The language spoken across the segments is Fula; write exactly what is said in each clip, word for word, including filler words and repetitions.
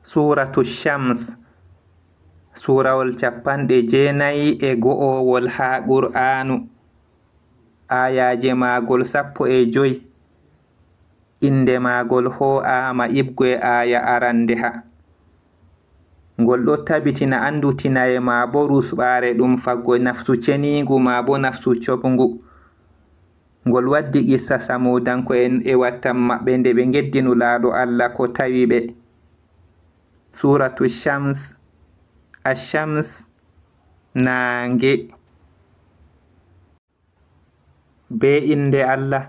Suuratu Shams, suurawol cappanɗe jeenayi e go'owol haa Qur'aanu, aayaaje maagol sappo e joy. Innde maagol hoo'aama iɓgo e aaya arande ha. Ngol ɗo tabitina anndutinaye maa bo rusɓaare ɗum faggo nafsu ceniingu maa bo nafsu coɓngu. Ngol waddi qissa Samuudanko'en e wattan maɓɓe nde ɓe ngeddi Nulaaɗo Allah ko tawi ɓe. Suuratu Shams, Ash-Shams, naange. Bee innde Allah,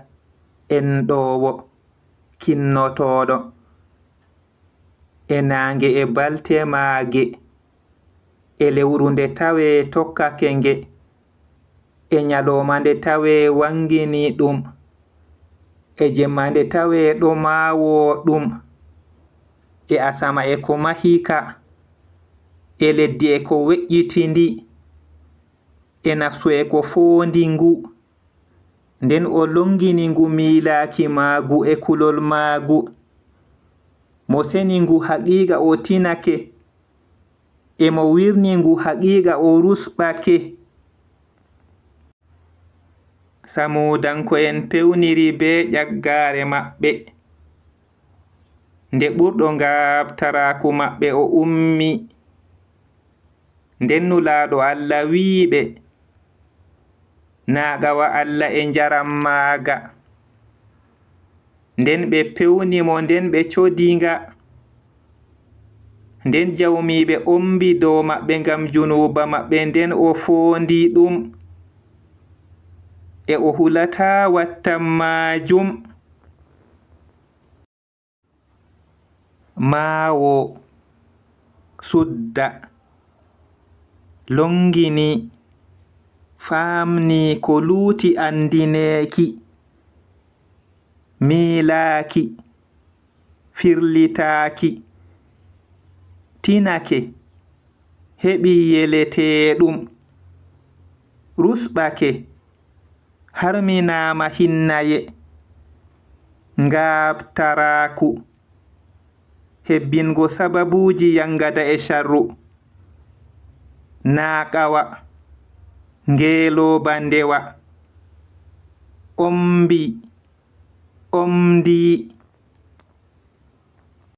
enɗoowo, kinnotooɗo. E naange e balte maage, e lewru nde tawee tokkake nge, e nyalooma nde tawee waŋginii ɗum, e jemma nde tawee ɗomaawoo ɗum, e asama e ko mahi ka, e leddi e ko weƴƴiti ndi, e nafsu e ko foondi ngu. Nden o loŋngini ngu miilaaki maagu e kulol maagu. Mo seni ngu, haqiiqa o tinake. E mo wirni ngu, haqiiqa o rusɓake. Samuudanko'en pewniri bee ƴaggaare maɓɓe. Nde ɓurɗo ngaaɓtaraaku maɓɓe o ummi. Nden Nulaaɗo Allah wi'i ɓe, "Naa qawa Allah e njaram maaga." Nden ɓe pewni mo, nden ɓe codi nga. Nden Jawmiiɓe ombi dow maɓɓe ngam junuuba maɓɓe, nden o foondi ɗum. E o hulataa wattan maajum. Maawo, sudda, loŋngini, faamni ko luuti anndineeki, miilaaki, firlitaaki, tinake, heɓi yeleteeɗum, rusɓake, harminaama hinnaye, ngaaɓtaraaku, hebbingo sababuuji yaŋgada e sharru, naaqawa, ngeelooba ndewa, ombi, omndi,